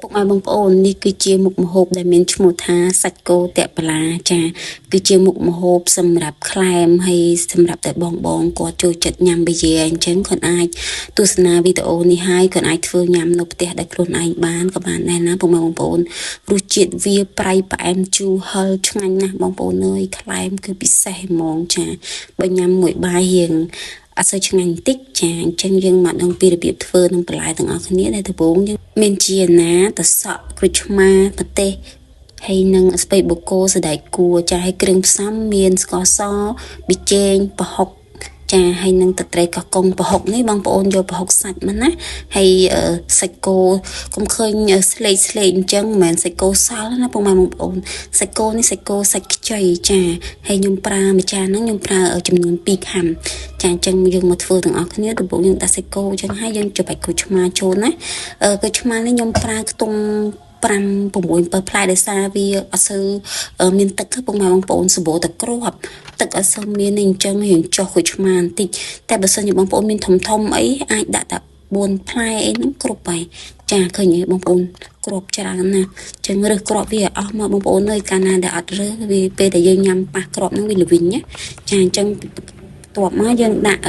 ពុកម៉ែបងប្អូននេះគឺជាមុខម្ហូបដែលមានឈ្មោះថាសាច់គោតាក់បន្លាចាគឺជាមុខម្ហូបសម្រាប់ក្លែមហើយសម្រាប់តែបងបងគាត់ចូលចិត្តញ៉ាំប៊ីយែអញ្ចឹងគាត់អាចទស្សនាវីដេអូនេះហើយគាត់អាចធ្វើញ៉ាំនៅផ្ទះដោយខ្លួនឯងបានក៏បានដែរណាពុកម៉ែបងប្អូនរសជាតិវាប្រៃផ្អែមជូរហឹរឆ្ងាញ់ណាស់បងប្អូនអើយក្លែមគឺពិសេសហ្មងចាបើញ៉ាំមួយបាយរៀងអត់សូវឆ្ងាញ់បន្តិចចាអញ្ចឹងយើងមកដឹងពីរបៀបធ្វើនឹងបន្លែទាំងអស់គ្នាដែលដំបូងយើងមានជាណាតសក់ក្រូចឆ្មាម្ទេសហើយនឹងស្ពៃបូកូសណ្តែកគួរចាហើយគ្រឿងផ្សំមានស្ករសប៊ីចេងប្រហុកចាហើយនឹងទឹកត្រីកោះកុងប្រហុកនេះបងប្អូនយកប្រហុកសាច់មកណាហើយសាច់គោកុំឃើញស្លេកស្លេកអញ្ចឹងមិនមែនសាច់គោសល់ណាពុកម៉ែបងប្អូនសាច់គោនេះសាច់គោសាច់ខ្ចីចាហើយខ្ញុំប្រើមួយចានហ្នឹងខ្ញុំប្រើចំនួន2ខាំចាអញ្ចឹងយើងមកធ្វើទាំងអស់គ្នាដំបូងយើងដាក់សាច់គោអញ្ចឹងហើយយើងច្របាច់ក្រូចឆ្មាចូលណាក្រូចឆ្មានេះខ្ញុំប្រើខ្ទង់5 6 7ផ្លែដោយសារវាអត់សូវមានទឹកទេពុកម៉ែបងប្អូនសម្បូរតែគ្រាប់ទឹកអត់សូវមានទេអញ្ចឹងរៀងចុះក្រូចឆ្មាបន្តិចតែបើសិនជាបងប្អូនមានធំធំអីអាចដាក់តែ4ផ្លែអីហ្នឹងគ្រប់ហើយចាឃើញទេបងប្អូនគ្រាប់ច្រើនណាស់អញ្ចឹងរើសគ្រាប់វាឲ្យអស់មកបងប្អូនអើយកាលណាដែលអត់រើសវាពេលដែលយើងញ៉ាំប៉ះគ្រាប់ហ្នឹងវាល្វីងណាចាអញ្ចឹងបន្ទាប់មកយើងដាក់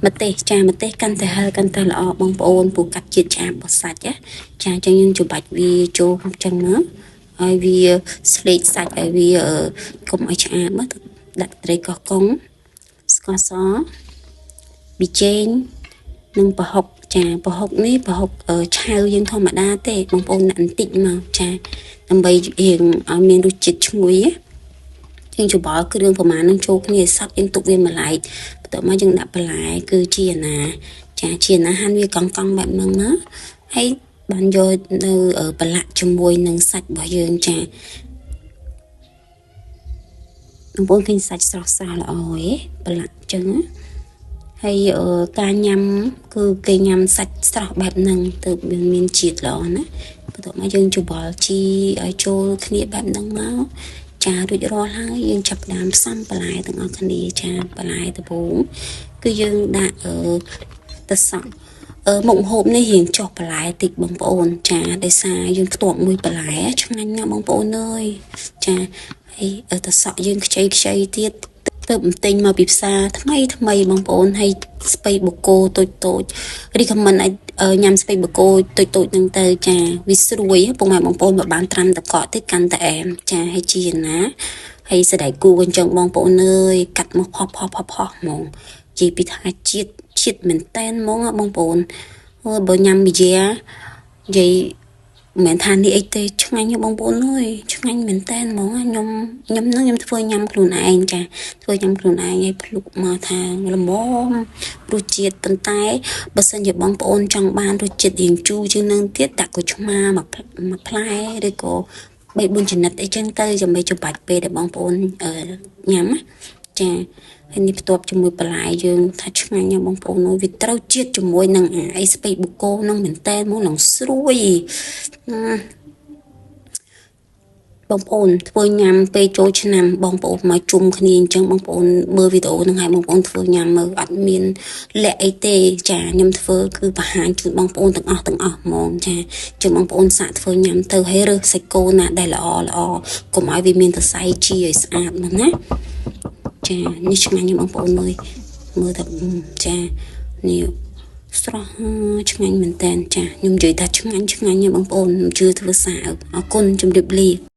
ម្ទេសចាម្ទេសកាន់តែហឹរកាន់តែល្អបងប្អូនពូកាត់ជាតិឆ្អាបរបស់សាច់ណាចាអញ្ចឹងយើងច្របាច់វាចូលអញ្ចឹងមកឲ្យវាស្លេកសាច់ឲ្យវាកុំឲ្យឆ្អាបមកដាក់ត្រីកោះកុងស្ករសប៊ីចេងនិងប្រហុកចាប្រហុកនេះប្រហុកឆៅយើងធម្មតាទេបងប្អូនដាក់បន្តិចមកចាដើម្បីរៀងឲ្យមានរសជាតិឈ្ងុយណាយើងច្របល់គ្រឿងប្រមាណនឹងចូលគ្នាឲ្យសព្វយើងទុកវាមួយឡែកបន្ទាប់មកយើងដាក់បន្លែគឺជាណាចាជាណាហាន់វាកង់កង់បែបហ្នឹងមកហើយបានយកនៅប្រឡាក់ជាមួយនឹងសាច់របស់យើងចាបងប្អូនឃើញសាច់ស្រស់ស្រាលល្អឯងប្រឡាក់អញ្ចឹងណាហើយការញ៉ាំគឺគេញ៉ាំសាច់ស្រស់បែបហ្នឹងទៅវាមានជាតិល្អណាបន្ទាប់មកយើងច្របល់ជីឲ្យចូលគ្នាបែបហ្នឹងមកចារួចរាល់ហើយយើងចាប់ផ្ដើមផ្សំបន្លែទាំងអស់គ្នាចាបន្លែដំបូងគឺយើងដាក់ទឹកសក់មុខម្ហូបនេះរៀងចុះបន្លែតិចបងប្អូនចាដោយសារយើងផ្ទាប់មួយបន្លែឆ្ងាញ់ណាស់បងប្អូនអើយចាហើយទឹកសក់យើងខ្ចីខ្ចីទៀតទៅបន្ទិញមកពីផ្សារថ្មីថ្មីបងប្អូនហើយស្ពៃបូកូតូចតូច recommend ឲ្យញ៉ាំស្ពៃបូកូតូចតូចហ្នឹងទៅចាវាស្រួយពុកម៉ែបងប្អូនបើបានត្រាំតកក់ទៅកាន់តែអែមចាហើយជាណាហើយសណ្តែកគូអញ្ចឹងបងប្អូនអើយកាត់មកផោះផោះផោះផោះហ្មងនិយាយពីថាជាតិជាតិមែនតែនហ្មងបងប្អូនអើយបើញ៉ាំប៊ីយ៉ានិយាយមិនមែនថានេះអីទេឆ្ងាញ់បងប្អូនអើយឆ្ងាញ់មែនតែនហ្មងខ្ញុំខ្ញុំនឹងខ្ញុំធ្វើញ៉ាំខ្លួនឯងចាធ្វើញ៉ាំខ្លួនឯងឲ្យភ្លុកមកថាល្មមរសជាតិប៉ុន្តែបើសិនជាបងប្អូនចង់បានរសជាតិរៀងជូរជាងនឹងទៀតដាក់ក្រូចឆ្មាមួយមួយផ្លែឬក៏3 4ចំណិតអីចឹងទៅដើម្បីច្របាច់ពេលដែលបងប្អូនញ៉ាំណាចាហើយនេះផ្ទាប់ជាមួយបន្លែយើងថាឆ្ងាញ់ណាស់បងប្អូនអើយវាត្រូវជាតិជាមួយនឹងអីស្ពៃបូកូនឹងមែនតែនមកនឹងស្រួយបងប្អូនធ្វើញ៉ាំពេលចូលឆ្នាំបងប្អូនមកជុំគ្នាអញ្ចឹងបងប្អូនមើលវីដេអូនឹងឲ្យបងប្អូនធ្វើញ៉ាំមើលអត់មានលាក់អីទេចាខ្ញុំធ្វើគឺបង្ហាញជូនបងប្អូនទាំងអស់ទាំងអស់ហ្មងចាចឹងបងប្អូនសាកធ្វើញ៉ាំទៅឲ្យរើសសាច់គោណាដែលល្អល្អកុំឲ្យវាមានសរសៃជាឲ្យស្អាតមកណាចានេះឆ្ងាញ់បងប្អូនមើលមើលតែចានេះស្រស់ឆ្ងាញ់មែនតើចាខ្ញុំនិយាយថាឆ្ងាញ់ឆ្ងាញ់បងប្អូនខ្ញុំជឿធ្វើសាអរគុណជម្រាបលា។